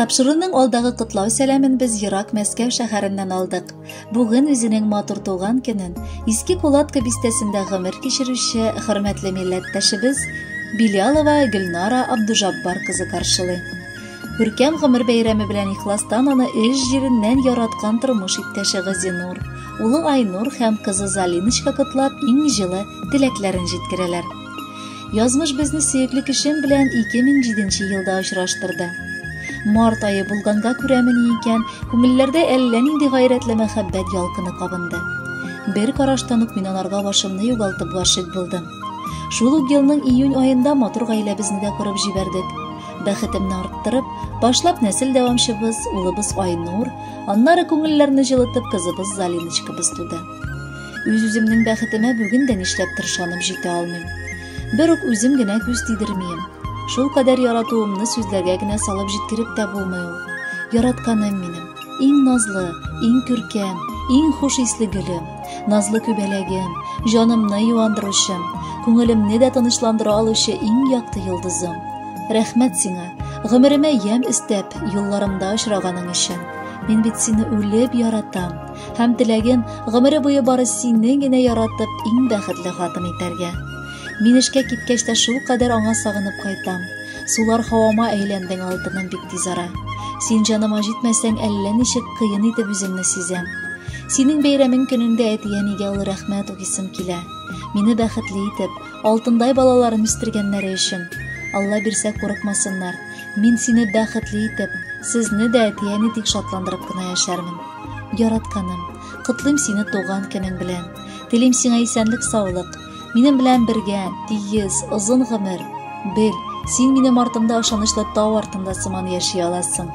Тапшыруның алдагы котлау сәламен без ерак Мәскәү шәһәреннән алдык. Бүген үзенең матур туган көнен Иске Кулатка бистәсендә гомер кичерүче хөрмәтле милләттәшебез Билялова Гөлнара Абдужаббар кызы каршылый. Күркәм гомер бәйрәме белән ихластан аны эш җиреннән яраткан тормыш иптәше Газинур, улы Айнур һәм кызы Залиночка котлап иң җылы теләкләрен җиткерәләр. Язмыш безне сөекле кешем белән 2007 елда очраштырды. Март ае булганга күрәмени икән, күңелләрдә әллә нинди гайрәтле мәхәббәт ялкыны кабынды. Бер караштан ук мин анарга башымны югалтып гашыйк булдым. Шул ук елның июнь аенда матур гаиләбезне дә корып җибәрдек. Бәхетемне арттырып, башлап нәсел дәвамчыбыз, улыбыз Айнур, аннары күңелләрне җылытып кызыбыз Залиночкабыз туды. Үз-үземнең бәхетемә бүген дә нишләптер ышанып җитә алмыйм. Бер үк үзем генә күз тидермием. Шул кадәр яратуымны сүзләргә генә салып җиткереп тә булмый ул. Яратканым минем, иң назлы, иң күркәм, иң хуш исле гөлем, назлы күбәләгем, җанымны юандыручым, күңелемне дә тынычландыра алучы иң якты йолдызым. Рәхмәт сиңа, гомеремә ямь өстәп, юлларымда очраганың өчен. Мин бит сине үлеп яратам. Һәм теләгем, гомере буе бары сине генә яратып, иң бәхетле хатын итәргә. Мин эшкә киткәч тә шулкадәр аңа сагынып кайтам. Сулар һавама әйләндең, алтыным, бик тиз ара. Син җаныма җитмәсәң, әллә ничек кыен итеп үземне сизәм. Синең бәйрәмең көнендә әти-әнигә олы рәхмәт укыйсым килә. Мине бәхетле итеп, алтындай балаларын үстергәннәре өчен. Алла бирсә, курыкмасыннар. Мин сине бәхетле итеп, сезне дә әти-әни тик шатландырып кына яшәрмен. Яратканым, котлыйм сине туган көнең белән. Телим сиңа исәнлек-саулык. Минем белән бергә, тигез, озын гомер. Бел, син минем артымда ышанычлы тау артында сыман яши аласың.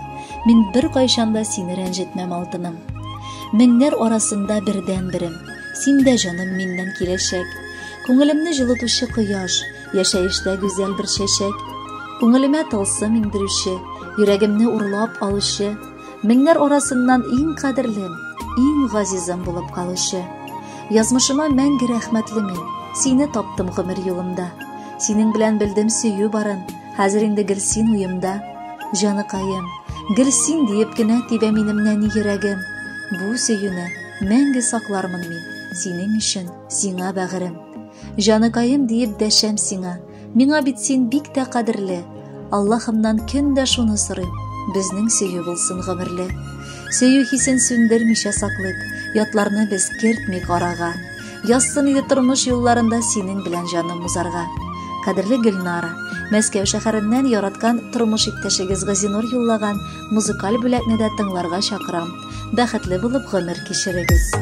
Мин беркайчан да сине рәнҗетмәм, алтыным. Меңнәр арасында бердән-берем. Син дә, җаным, миннән киләчәк. Күңелемне җылытучы кояш, яшәештә гүзәл бер чәчәк. Күңелемә тылсым иңдерүче, йөрәгемне урлап алучы, меңнәр арасыннан иң кадерлем, иң газизым булып калучы. Язмышыма мәңге рәхмәтле мин, сине таптым гомер юлымда. Синең белән белдем сөю барын, хәзер инде гел син уемда. Җаныкаем, гел син диеп кенә тибә минем нәни йөрәгем. Бу сөюне мәңге саклармын мин, синең өчен, сиңа бәгырем. Җаныкаем диеп дәшәм сиңа, миңа бит син бик тә кадерле. Аллаһымнан көн дә шуны сорыйм, безнең сөю булсын гомерле. Сөю хисен сүндермичә саклыйк, ятларны без кертмик арага. Язсын иде тормыш юлларында синең белән җаным узарга. Кадерле Гөлнара, Мәскәү шәһәреннән яраткан тормыш иптәшегез Газинур юллаган музыкаль бүләкне дә тыңларга чакырам. Бәхетле булып гомер кичерегез.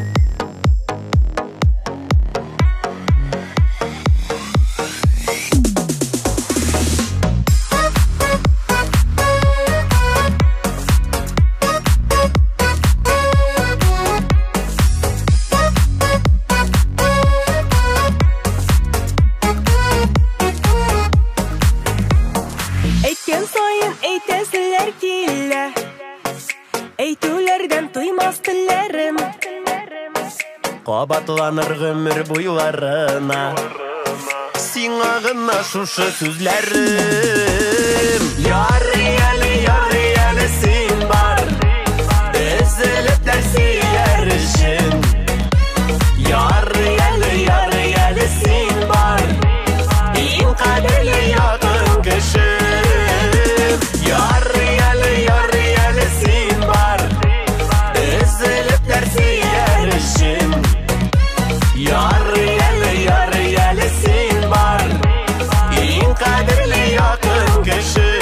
Әйткән саен әйтәселәр килә. Әйтүләрдән туймас телләрем. Кабатланыр гомер буйларына. Сиңа гына шушы сүзләрем. Ярый әле, ярый әле син бар. Өзелепләр сөйләр өчен. Ярый әле, ярый әле син бар. Иң кадерле якын кешем. Ярый әле, ярый әле син бар. Өзелепләр сөйләр өчен. Ярый әле, ярый әле син бар. Иң кадерле якын кешем.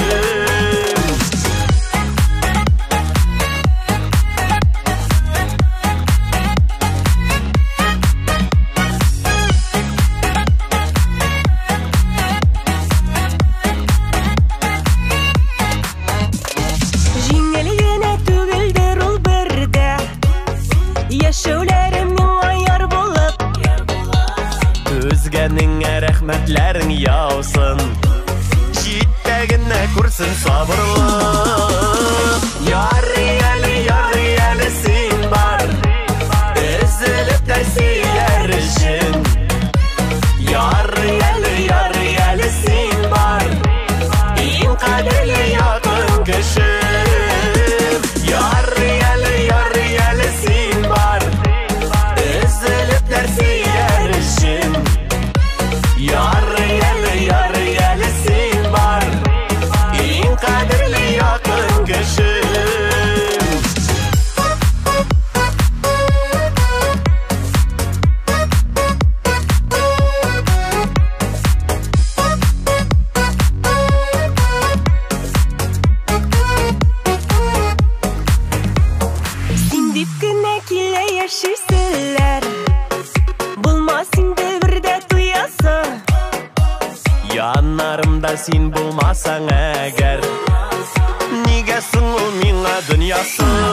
Җиңел генә түгелдер ул бер дә. Яшәүләрем миңа яр булып. Түзгәнеңә рәхмәтләрең яусын. Читтә генә күрсен сабырлык. Ярый әле, ярый әле син бар. Өзелеп тә сөйләр өчен. Ярый әле, ярый әле син бар. Иң кадерле якын кешем. кадерле якын кешем. Син дип кенә килә яшиселәр. Булмас инде бер дә туясы. Яннарымда син булмасаң әгәр, нигә соң ул миңа дөньясы?